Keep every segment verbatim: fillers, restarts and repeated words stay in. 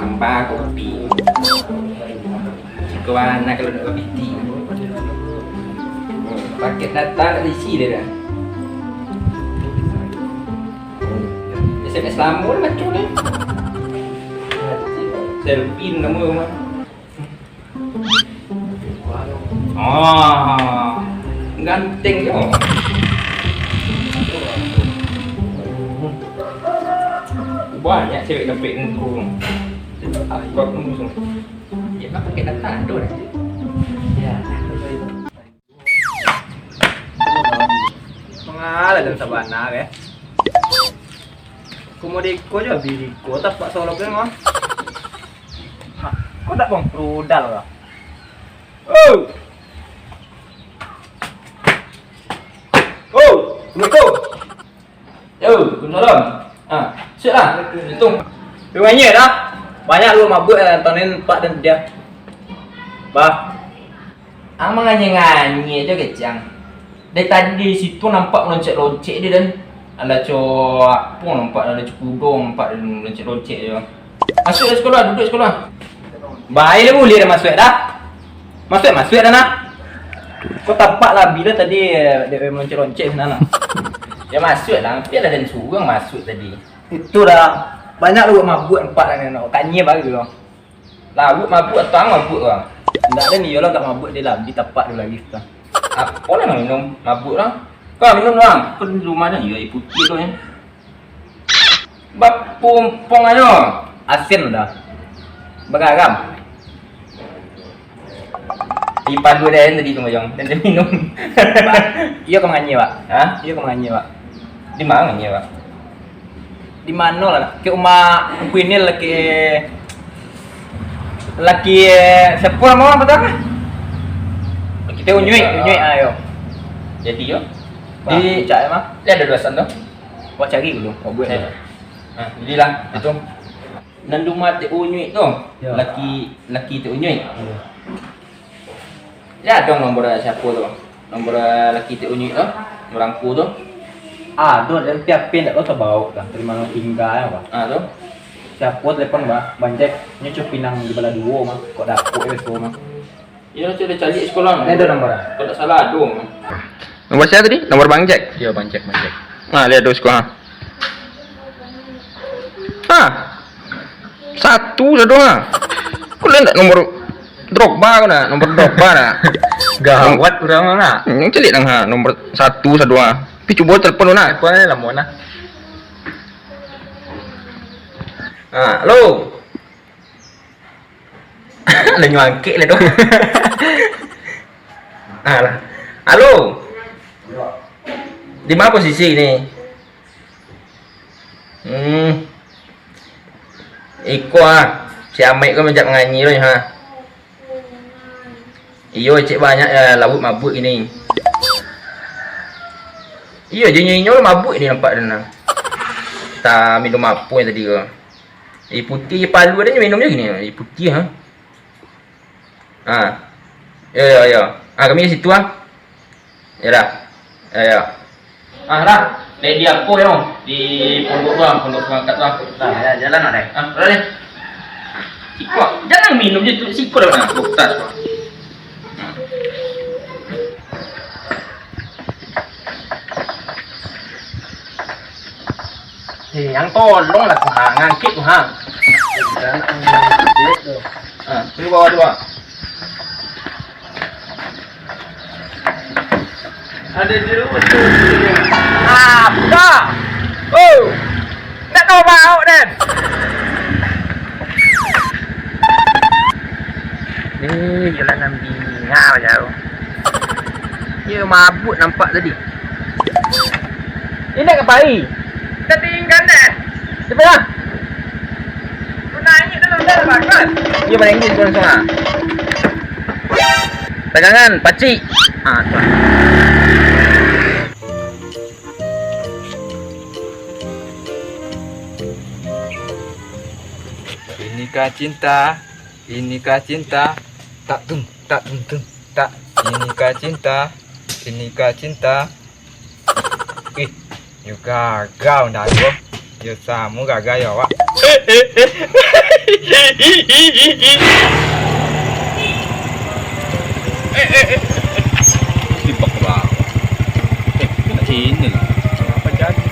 Tambah kopi. Siko bana kalau nak kopi ti. Paket data nak isi dia dah. S M S lamo lah macam ni. Selfie nama rumah. Ah, ganteng jo. Banyak cewek dapek muka. Ah, buat musuh. Ya, nak pakai data tu dah. Ya, aku tahu itu. Mangalah dan sabana ke? Komo deko jo biri ko tapak solok ke mah. Kau tak bang rudal lah. Oh. Oh, Assalamualaikum. Yo, Waalaikumsalam. Ha, siap lah. Hitung. Rumahnya dah. Banyak lu mabuk eh, Antonin, Pak dan dia. Bah. Amang nganyeh-nganyeh je kecang. Dari tadi di situ nampak loncek-loncek dia dan ala co apo nampak, ala co kudo nampak dia loncek-loncek je. Masuk lah sekolah, duduk sekolah. Baik lah boleh dah masuk dah. Masuk, masuk dah nak. Kau tampak lah bila tadi eh, dia loncek-loncek sana nak. Ya masuk lah, hampir lah dan surang masuk tadi. Itu dah banyak lu buat mabuk nampak dah nak. Kanye baru tu. Lah, buat mabuk atau ang mabuk tu? Ndak ada ni, yolah gak mabuk dia lah, di tapak dia lagi tu. Apo lah nak minum mabuk lah? Kau minum lah. Kau di rumah dah, yo air putih tu ya. Bapumpung ayo. Asin dah. Bagaram. Di padu dah yang tadi tu mayang. Dan dia minum. Iyo kau manganyia, Pak. Ha? Iyo kau manganyia, Pak. Di mana manganyia, Pak? Di mano lah nak? Ke umah Angku Inil laki, laki siapo namo urang patang? Laki Teh Unyuik, Unyuik ah, yo. Jadi yo. Di cak mah. Dia ada dua san tu. Awak cari dulu, awak buat dulu. Nah, jadilah itu. Nan rumah Teh Unyuik tu. Yo. Laki, laki Teh Unyuik. Yo. Ya, ado nomor siapo tu? Nomor laki Teh Unyuik tu? Nomor angku tu? Ado, tapi P H P ndak tau sabauk kan. Terima kasih tingga ya, Bang. Ah, tu? Siapo telepon, Bang? Bang Jack, nyo cupinang di bala duo, Bang. Kok dapuk ya, so, Bang. Iyo, tu dah caliak sekolah. Ni ado nomor. Kalau ndak salah ado, Bang. Nomor siapo tadi? Nomor Bang Jack? Iyo, Bang Jack, Bang Jack. Nah, lihat tu sekolah. Ah. Satu sado ha. Kau lihat ndak nomor Drogba kau nak? Nomor Drogba nak? Gawat urang tu nak. Hmm, caliak nang ha, nomor satu sado ha. Pi cubo telepon tu nak. Telepon lah lamo nah. Ha, halo. Lah nyuangkek lah tu. Ha lah. Halo. Di ma posisi ni? Hmm. Iko ah, si Amaik ko mintak manganyi lo nyo ha. Iyo, cek banyak ya, lauik mabuak kini. Iyo, je inyo-inyo lo mabuak kini nampak den nah. Antah minum apo nyo tadi ko. Aia putiah je palu ado nyo minum je kini, aia putiah ha. Ha. Yo, yo, yo. Ha, kami di situ ah. Yo dah. Yo, yo. Ah, dah. Dek di apo yo? Di pondok tu ah, pondok Sumangkat tu ah. Dah, yo, jalan lah deh. Ah, dah deh. Siko. Jangan minum je tu, siko dah. Ah, boktas kau. Eh, yang tolong lah tu ha, ngangkik tu ha. Ha, tunggu bawah tu ha. Ada di rumah tu. Apa? Oh, nak tahu bau dan. Ni jalan ambil ngau jauh. Dia mabuk nampak tadi. Indak ka pai? Tatinggan deh. Cepat lah. Tu naik tu dah bagus. Dia paling tinggi sekarang sana. Pegangan, pacik. Ah, tu. Inikah cinta, inikah cinta. Tak tung, tak tung tung, tak. Inikah cinta, inikah cinta. Ih, yo gaga undang tu. Yo samo gaga yo awak. Eh, eh, eh. Di bawah. Eh, kena sini lah. Apa jadi?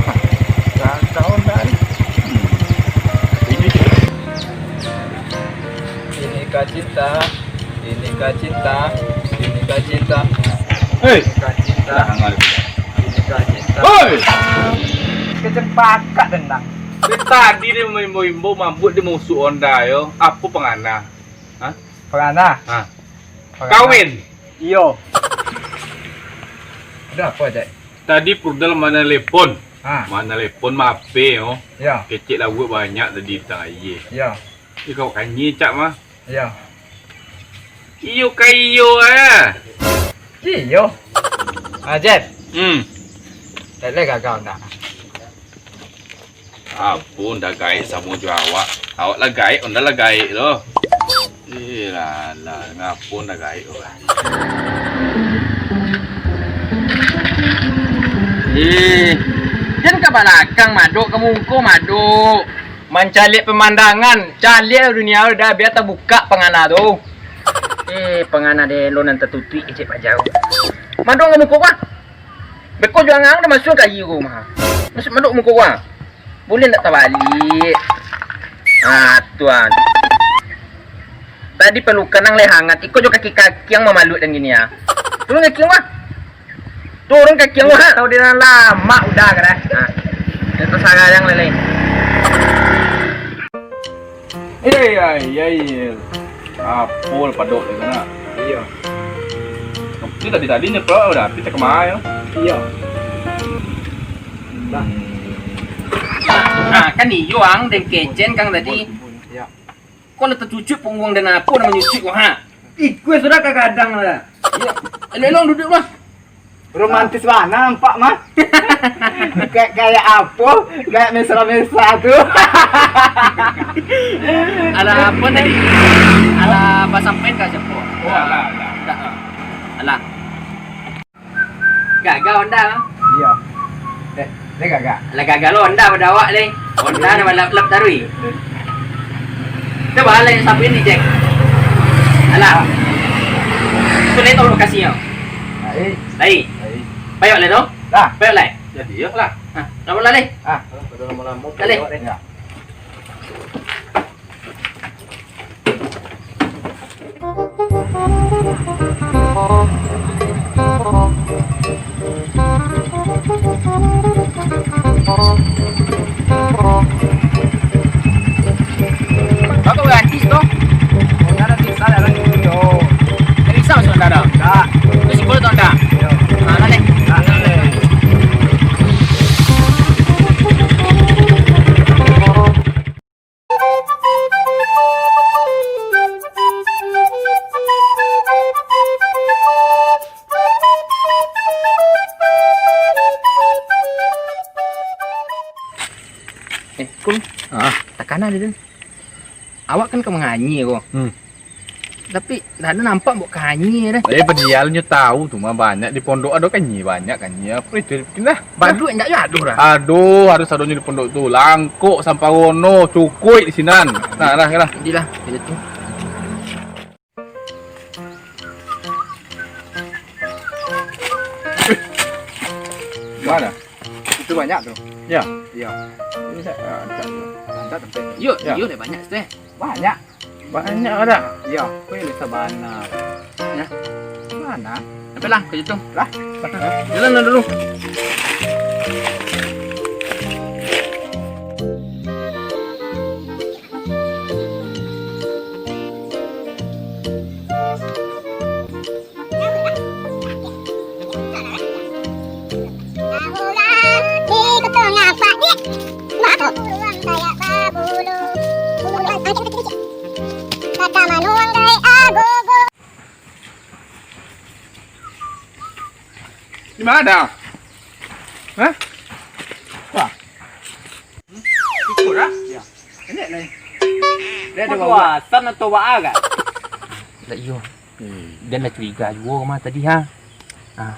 Hah, jangan tahu, Bang. Hmm. Ini. Inikah cinta, inikah cinta, inikah cinta. Hei! Inikah cinta, inikah cinta. Hei! Kecempakak tendang. Dari tadi dia maimbau-imbau, mambuek dia mausuak Honda yo. Apo pangana? Hah? Pangana? Hah? Pangana. Kawin? Iyo. Ada apo, Cek? Tadi Purdal manalepon. Ha. Manalepon mah H P, oh. Yo. Kecek lauak banyak tadi di tangah aia. Yo. Ih, kau kanyie, Cak, mah. Yo. Iyo ka iyo, eh. Iyo. Ah, Jet. Hmm. Lele gagal ndak? Apo, Honda gaek samo jo awak. Awak lah gaek, Honda lah gaek lo. Eh, lah, lah, ngapo Honda gaek tu lah? Eh, jan ka balakang, Madok, ka muko, Madok. Mancaliak pamandangan, caliak dunia udah, bia tabukak pangana tu. Eh, pangana delo nan tatutuik kecek pajau. Madok ka muko, Pak. Beko juangan udah masuak ka iyo, mah. Masuak Madok muko, Pak. Buliah ndak tabaliak? Ah, tuan. Tadi palukan nan lai hangat, iko jo kaki-kaki nan mamaluak dan gini, ah. Turun kaki, wah. Turun kaki, wah. Tahu di dalam lamak udah ka dah. Ah. Itu sarang lele. Iya, iya, iya, iya. Apo lah padok dia kena. Iya. Ini tadi-tadi nyeplok udah, tapi cakemah ya. Iya. Nah. Nah, kan iyo ang den kecen kang tadi. Iya. Kok lah tacucuk pungguang dan apo nama nyucuk kok, ha? Ikut sudah ka gadang lah. Iya. Elok-elok duduk lah. Romantis bana nampak mah. Kayak, kayak apo? Kayak mesra-mesra tu. Alah apo tadi? Alah basampaian ka siapo? Oh, alah, alah. Alah. Gagal Honda. Iyo. Eh, dia gagal. Alah gagal lo Honda pado awak lai. Honda dah balap-lap taruih. Cubo lah, sampai ni, Jack. Alah. Itu lai tahu lokasi nyo. Lai. Lai. Lai. Payok lai tu? Lah. Payok lai. Jadi, yo lah. Ha, nak bola lai? Ah, pada lama-lama. Lai. Payok lai. Ya. Bapak udah artis tu? Oh, ada artis, ada lagi. Oh. Dari sana sudah ada? Tak. Itu si Boy tu ada? Iya. Ah, ada ni. Tak ada. Eh, Kun. Ah. Takana dia, Dun. Awak kan ka manganyia ko. Hmm. Tapi, ndak ado nampak buek kanyia deh. Eh, padial nyo tahu tu mah banyak di pondok ado kanyia, banyak kanyia. Apa itu bikin dah? Baduik ndak yo ado dah. Aduh, harus adonyo di pondok tu. Langkok, samparono, cukuik di sinan. Nah, dah, dah. Jadilah, jadi tu. Mana? Itu banyak tu. Ya. Iya. Ini saya, eh, angkat dulu. Angkat sampai. Yuk, ya. Yuk, dah banyak tu, eh. Banyak. Banyak ada. Iya. Kau yang sabana. Ya. Mana? Sampai lah, ke situ. Lah. Jalan lah dulu. Di mana? Hah? Wah. Ikut lah. Ya. Enak lah. Dia ada bawa. Puasan atau baa kak? Tak iyo. Hmm. Dan dah curiga juga mah tadi, ha. Ah.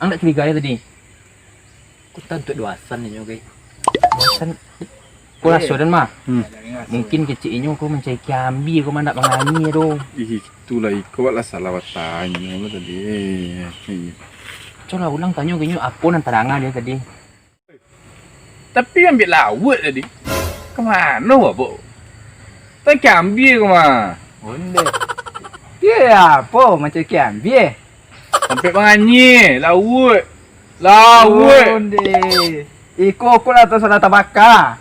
Ang tak curiga ya tadi? Aku tak untuk duasan ni juga. Duasan. Ko raso den mah. Hmm. Mungkin kecek inyo ko mancari kiambie ko mah, ndak manganyia doh. Ih, itulah iko lah salah batanyo tadi. Eh, eh. Colah ulang tanyo ka inyo, apo nan tadanga dek tadi. Tapi ambiak lauak tadi. Ka mano, Bapak? Tadi kiambie ko mah. Onde. Ye, apo mancari kiambie? Sampai manganyia, lauak. Lauak. Onde. Iko okok lah salah tabaka.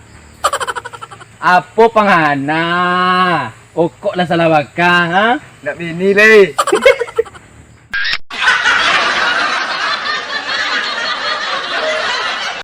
Apo pangana? Okok lah salah baka, ha? Nak bini lai.